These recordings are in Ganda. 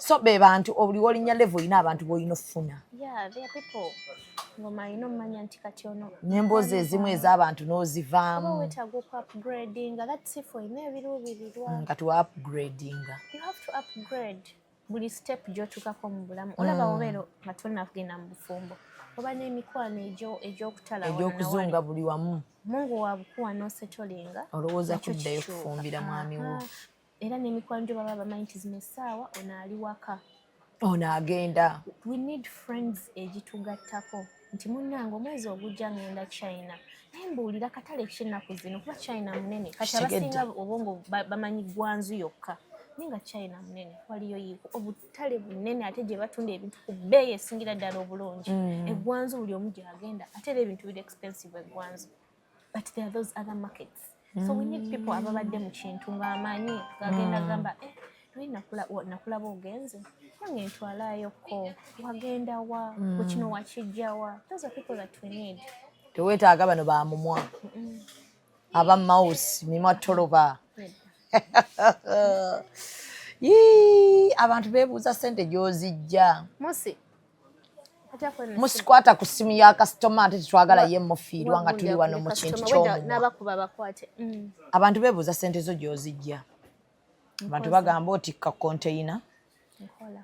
So be bantu buli wolinnya level, olina abantu b'olina okufuna. Yeah, there are people ng'omalina omumanya nti kati ono N'emboozi ezimu ez'abantu oba n'ozivaamu. Weetaaga oku-upgradinga. That's if olina ebiruubirirwa. Nga tuwa upgradinga. You have to upgrade buli step gy'otuukako mu bulamu. Olaba obeera nga tonnagenda mu bufumbo, oba n'emikwano egy'okutala wano na Egy'okuzunga wali. Buli wamu. Mungu wabukuwa n'osetolinga, Olowooza nakyo kuddayo kikyuka. kufumbira mwami wo. Aha. Era n'emikwano gyo baba bamanyi nti zino essaawa ono ali waka. Ono agenda. We need friends egitugattako nti munnange, omwezi ogujja ngenda China, naye mbuulira katale ki ennaku zino, kuba China munene kati. Kitegedde. Abasinga obwongo bamanyi Gwanzu yokka, naye nga China munene, waliyo yiiko obutale bunene ate gye batunda ebintu ku bbeeyi esingira ddala obulungi. Egwanzu buli omu gyagenda, ate era ebintu biri expensive egwanzu, but there are those other markets. So we need people ababadde mu kintu ng'amanyi gagenda gamba, "Eh, luli nakulaba ogenze, nange ntwalayoko, wagenda wa? Bwe kino wakijja wa?" Those are people that we need. Teweetaaga bano bamumwa aba mouse mimwa toloba. Nedda. Yii, abantu beebuuza ssente gy'ozijja. Musi ate akwena. Musikwata ku ssimu ya kasitoma, ate tetwagala ye mufiirwa nga tuli wano mu kintu ky'omumwa. N'abakuba bakwate. Abantu beebuuza ssente zo gy'ozijja. Abantu bagamba otikka konteyina Nkola.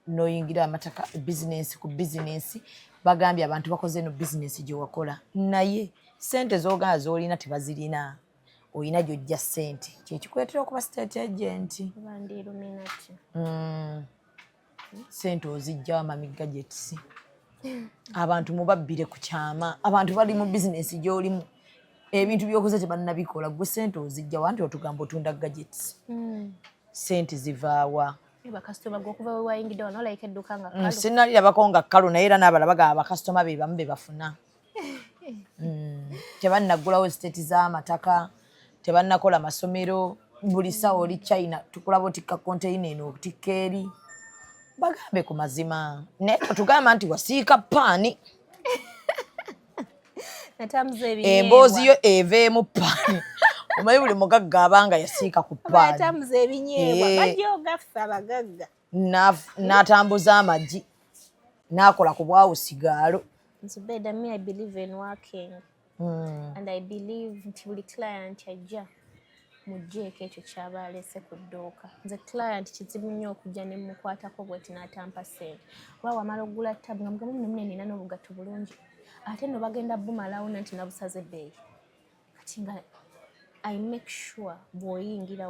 N'oyingira amataka, bizinensi ku bizinensi. Bagambye abantu bakoze eno bizinensi gye wakola, naye ssente z'ogamba z'olina tebazirina. Olina gy'ojja ssente, kyekikuleetera okuba estate agent. Oba ndi Illuminati. Ssente ozijjawo, Mami Gadgets? Abantu mubabbire ku kyama. Abantu bali mu bizinensi gy'olimu, ebintu by'okoze tebannabikola, gwe ssente ozijjawa? Nti otugamba otunda gadgets, ssente zivaawa? Bakasitoma gwe okuva we wayingidde wano olayika edduuka nga kkalu. Sinnalirabako nga kkalu, naye era n'abalala bagamba bakasitoma be bamu be bafuna. Tebannaggulawo estate z'amataka, tebannakola masomero. Buli ssaawa oli China, tukulaba otikka konteyina eno, otikka eri. Bagambe ku mazima, naye totugamba nti wasiika paani. Natambuza ebinyeebwa. Emboozi yo eveemu paani. Omanyi buli mugagga abanga yasiika ku paani. Batambuza ebinyeebwa. Eh. Bajooga ffe abagagga. N'atambuza amagi, n'akola ku bwawusigaalo. Zubeda, me, I believe in working and I believe nti buli client ajja mugjeeko ekyo kyaba alese ku dduuka. Nze client kizibu nnyo okujja ne mukwatako bweti n'atampa ssente, kuba wamala okugula tabu nga mugamba muno munene, nina n'obugatto bulungi, ate nno bagenda bumalawo nti nabusaze ebbeeyi. Kati nga I make sure bw'oyingira